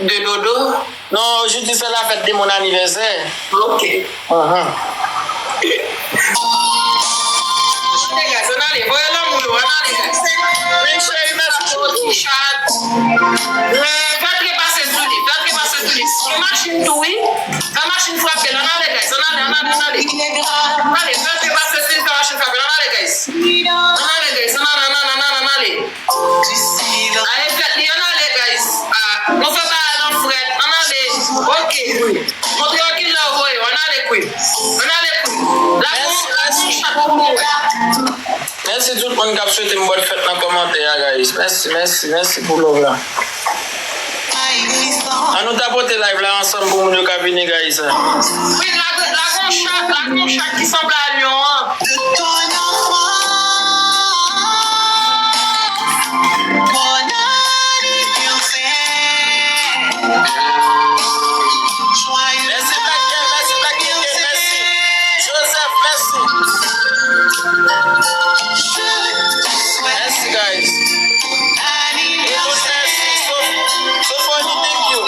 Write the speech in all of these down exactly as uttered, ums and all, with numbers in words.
De dodo? Non, jodi se la fèt de mon anivèsè. Ok. Mhm. Ann ale, guys, ann ale, voye lanmou yo, ann ale, guys. Wi, cheri, mèsi. Ti chat. Fè trepase sou li, fè trepase sou li. Gen machin tou, wi. Fè machin frape l, ann ale, guys, ann ale, ann ale, ann ale. Ann ale, fè trepase sou li, fè machin frape l, ann ale, guys. Ann ale, guys, ann ale, ann ale, ann ale, ann ale. Ale fèt li, ann ale, guys. Ah, nou fè bagay lan frèt, ann ale. Ok. Montre yo kilè w voye yo, ann ale, Queen. Ann ale, Queen. Lagon, lagon chat pou mwen. Mèsi tout moun k ap swete m bòn fèt nan kòmantè a, guys. Mèsi, mèsi, mèsi pou love la. An nou tapote live la ansanm pou moun yo ka vini, guys. Wi, la, la gon chat, la gon chat ki sanble a lyon an. De ton enfance, bon anniversaire. Joyeux anniversaire. Mèsi, Black Girl, mèsi, Black Girl, mèsi. Joseph, mèsi. Mèsi, guys. Eloun, mèsi. Sof-, Sofoni, thank you.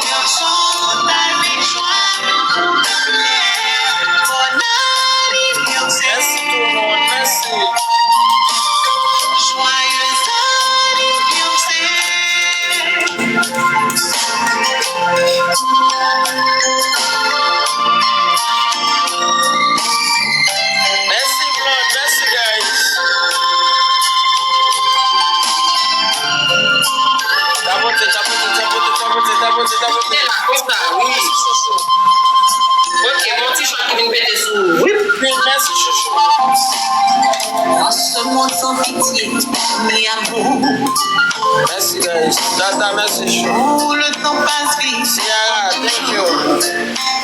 Mèsi tout moun, mèsi. Mèsi, Blonde. Mèsi, guys. Tapote, tapote, tapote, tapote, tapote, tapote. Se la, konsa, wi. Ok, bon ti chat ki vin pete sou ou. Wi, mèsi, chouchou. Dans ce monde sans pitié, ni amour. Mèsi, guys. Tata, mèsi, chou. Où le temps passe vite. Ciara, thank you.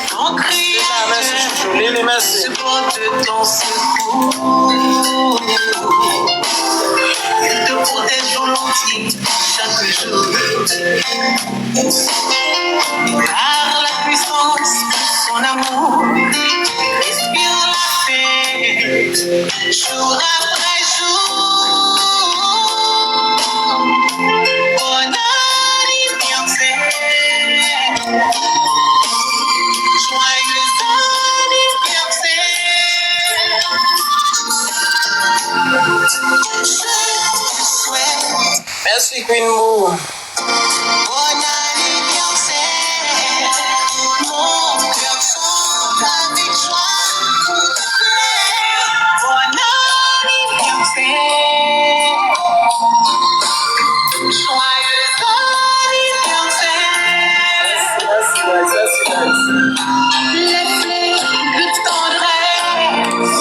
Ton cri. Tata, mèsi, chouchou. Lili, mèsi. Supporte ton secours. Il te protège volontiers chaque jour. Par la puissance de son amour, respire la paix, jour après jour. Bon anniversaire, joyeux anniversaire. Je te souhaite Mèsi, Queen Boo. Bon anniversaire, mon cœur chante avec joie. Bon anniversaire, joyeux anniversaire. Mèsi, mèsi, mèsi, mèsi. Les fleurs de tendresse.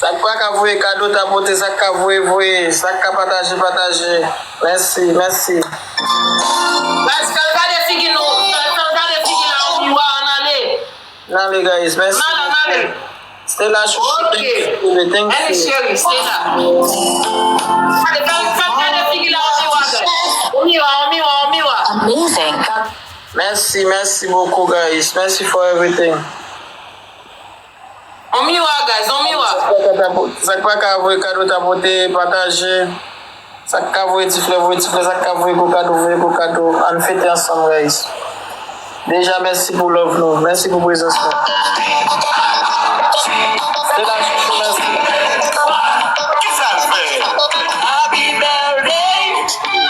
Sa k pa ka voye kado, tapote, sa k ka voye, voye, sa k ka pataje, pataje. Mèsi, mèsi. Guys, fè l gade figi nou, fè, fè l gade figi la, yon miwa, ann ale. Ann ale, guys, mèsi. Ann ale, ann ale. Stella chouchou, thank you, baby, thank you. Ann ale, cheri, Stella. Gade, fè, fè l gade figi la, yon miwa, guys. Yon miwa, yon miwa, yon miwa. Amazing. Mèsi, mèsi bokou, guys. Mèsi for everything. On miwa, guys, on miwa. Sa k pa ka voye kado, tapote, pataje. Sa k ka voye ti flè, voye ti flè. Sa k ka voye gwo kado, voye gwo kado. Ann fete ansanm, guys. Deja, mèsi pou love nou. Mèsi pou prezans nou. Se la chouchou, mèsi. Kisa l fè? Happy birthday.